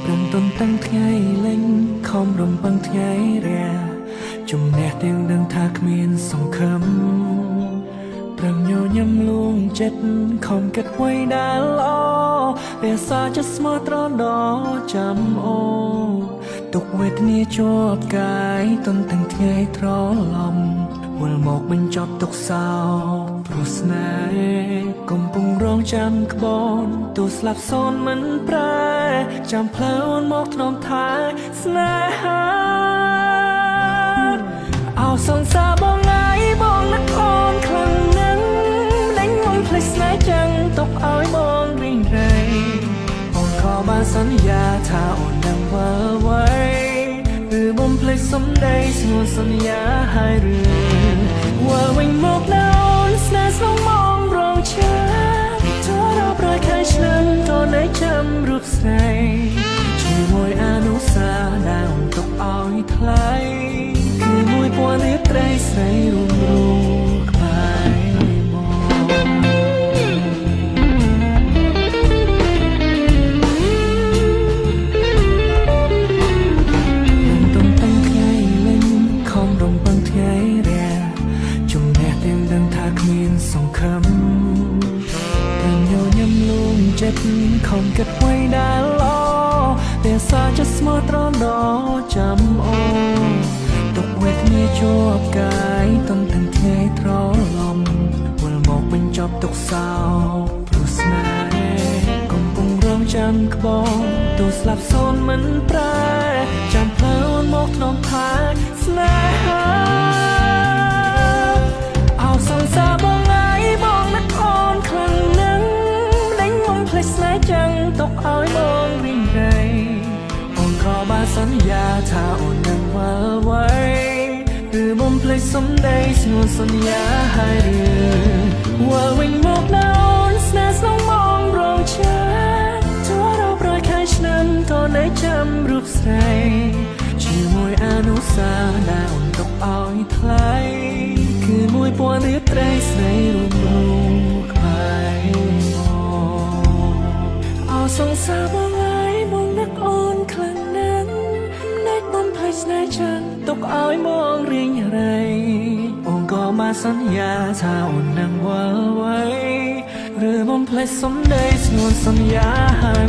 ព្រឹងទន្ទឹងថ្ងៃលិញខំរំពឹងថ្ងៃរះជំនះទាំងដឹងថាគ្មានសង្ឃឹមប្រឹងញញឹមលួងចិត្តខំគិតໄວដែលល្អរក្សាចិត្តស្មោះត្រង់ដល់ចាំអូនទុកវេទនាជាប់កាយទន្ទឹងថ្ងៃត្រឡំវិលមកបញ្ចប់ទុកសោកព្រោះស្នេហ៍កំពុងរងចាំក្បនទោះស្លាប់សូន្យមិនប្រែចាំផ្លូវអូនមកធ្នមថែស្នេហាអោសង្សារបងឯងបងនឹកអូនខ្លាំងណាស់ដេញមកភ្លេចស្នេហ៍ចឹងទុកឲ្យបងរីងរៃអូនក៏បានសន្យាថាអូននឹងវិលໄວឬបំភ្លេចសំដីស្ងួនសន្យាហើយឬវិលវិញមកណាអូនស្នេហ៍ស្នងមករងចាំទោះរាប់រយខែឆ្នាំតនៅចាំរូបស្រីជាមួយអនុសាសន៍ដែលអូនទុកឲ្យថ្លៃគឺមួយពណ៌រាត្រីស្រីរួមរូបក្បែរបង នឹងទន្ទឹងថ្ងៃលិញខំរំពឹងថ្ងៃរះជំនះទាំងដឹងថាគ្មានសង្ឃឹមប្រញញឹមលួងចិត្តខំគិតໄວដែលល្អតែសារចិត្តស្មោះត្រង់ដល់ចាំអូនទុកវេទនាជាប់កាយទន្ទឹងថ្ងៃត្រឡំវិលមកបញ្ចប់ទុកសោកព្រោះស្នេហ៍កំពុងរងចាំក្បនទោះស្លាប់សូន្យមិនប្រែចាំផ្លូវអូនមកធ្នមថែស្នេហាអោសង្សារបងឯងបងនឹកអូនខ្លាំងណាស់ដេញមកភ្លេចស្នេហ៍ចឹងទុកឲ្យបងរីងរៃអូនក៏បានសន្យាថាអូននឹងវិលໄວឬបំភ្លេចសំដីស្ងួនសន្យាហើយឬវិលវិញមកណាអូនស្នេហ៍ស្នងមករងចាំទោះរាប់រយខែឆ្នាំតនៅចាំរូបស្រីជាមួយអនុសាសន៍ដែលអូនទុកឲ្យថ្លៃគឺមួយពណ៌រាត្រីស្រីរួមរូបក្បែរបងអោសង្សារបងឯងបងនឹកអូនខ្លាំងណាស់មិនបំភ្លេចស្នេហ៍ចឹងទុកឲ្យមករៀងរៃអូនក៏មកសន្យាថាអូននឹងវិលໄວឬបំភ្លេចសំដីស្ងួនសន្យាហើយ